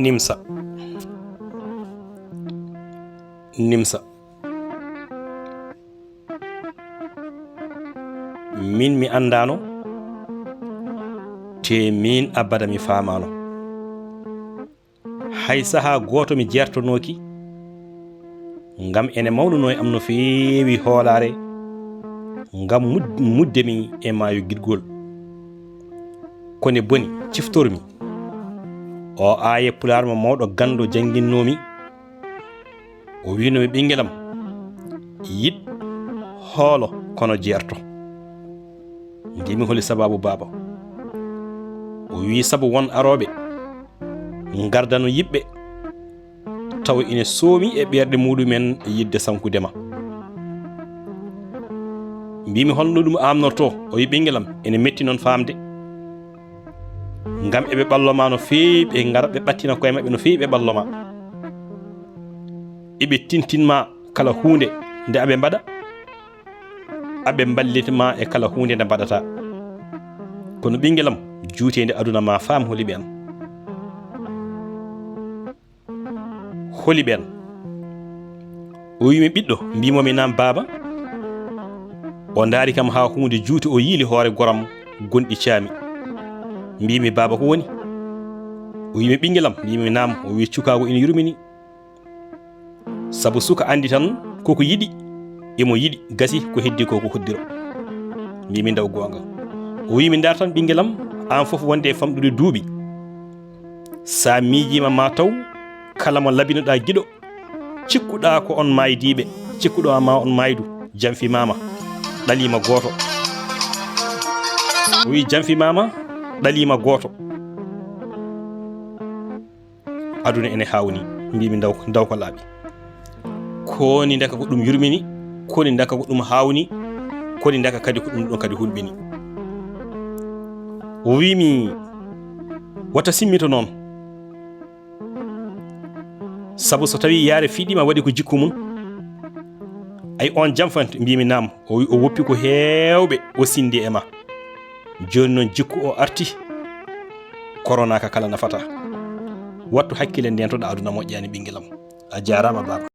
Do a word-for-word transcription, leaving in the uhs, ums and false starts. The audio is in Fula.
Nimsa. Nimsa. Min mi anndaano, te min abada mi faamaano. Hay sahaa gooto mi jeertonooki, ngam ene mawnunoo e am no feewi hoolaare, ngam mud-, mudde mi e maayo giɗgol. Ko ne boni, ciftormi. O aaye Pulaar mo mawɗo ganndo jannginnoomi. O wi'no mi, "Ɓinngel am, yiɗ, hoolo, kono jeerto." Mbiimi, "Holi sabaabu, baaba?" O wi'i, "Sabu won arooɓe ngardano yiɗɓe, tawa ina soomi e ɓerɗe muɗumen yiɗde sankude ma." Mbiimi, "Holno ɗum amnorto?" O wi'i, "Ɓinngel am, ene metti noon faamde. Ngam eɓe ɓallo ma no feewi, ɓe ngara, ɓe ɓattina koye maɓɓe no feewi, ɓe ɓallo ma. Eɓe tintin ma kala huunde nde aɓe mbaɗa, aɓe mballita ma e kala huunde nde mbaɗata. Kono ɓinngel am, juuteende aduna ma faam holi ɓeen." Holi ɓeen? O wi'i mi, "Ɓiɗɗo?" Mbiimi, "Naam, baaba." O ndaari kam haa huunde juuti, o yiili hoore goram gonɗi caami. Mbiimi, "Baaba, ko woni?" O wi'i mi, "Ɓinngel am." Mbiimi, "Naam." O wi'i, "Cukaagu ina yurmini. Sabu suka anndi tan koko yiɗi, imo yiɗi, gasi ko heddi ko, ko hoddiro." Mbiimi, "Ndaw goonga." O wi'i mi, "Ndaar tan, ɓinngel am, aan fof wonde e famɗude duuɓi. Sa miijiima ma taw kala mo labinoɗaa giɗo, cikkuɗaa ko on maaydiiɓe, cikkuɗaa ma on maaydu, janfi maama, ɗaliima gooto." O wi'i, "Janfi maama, ɗaliima gooto." Aduna ene haawni, mbiimi, "Ndaw, ndaw ko laaɓi. Koni ndeka ko ɗum yurmini, koni ndeka ko ɗum haawni, koni ndeka kadi ko ɗum ɗon kadi hulɓini." O wi'i mi, "Wata simmito noon. Sabu so tawi yaare fiɗima waɗi ko jikku mum, ay on janfante?" Mbiimi, "Naam." O wi o woppi ko heewɓe, o sindi e ma. Jooni noon jikku o arti, korona ka kala nafata. Wattu hakkille, ndentoɗa aduna moƴƴani, ɓinngel am. A jaaraama, baaba.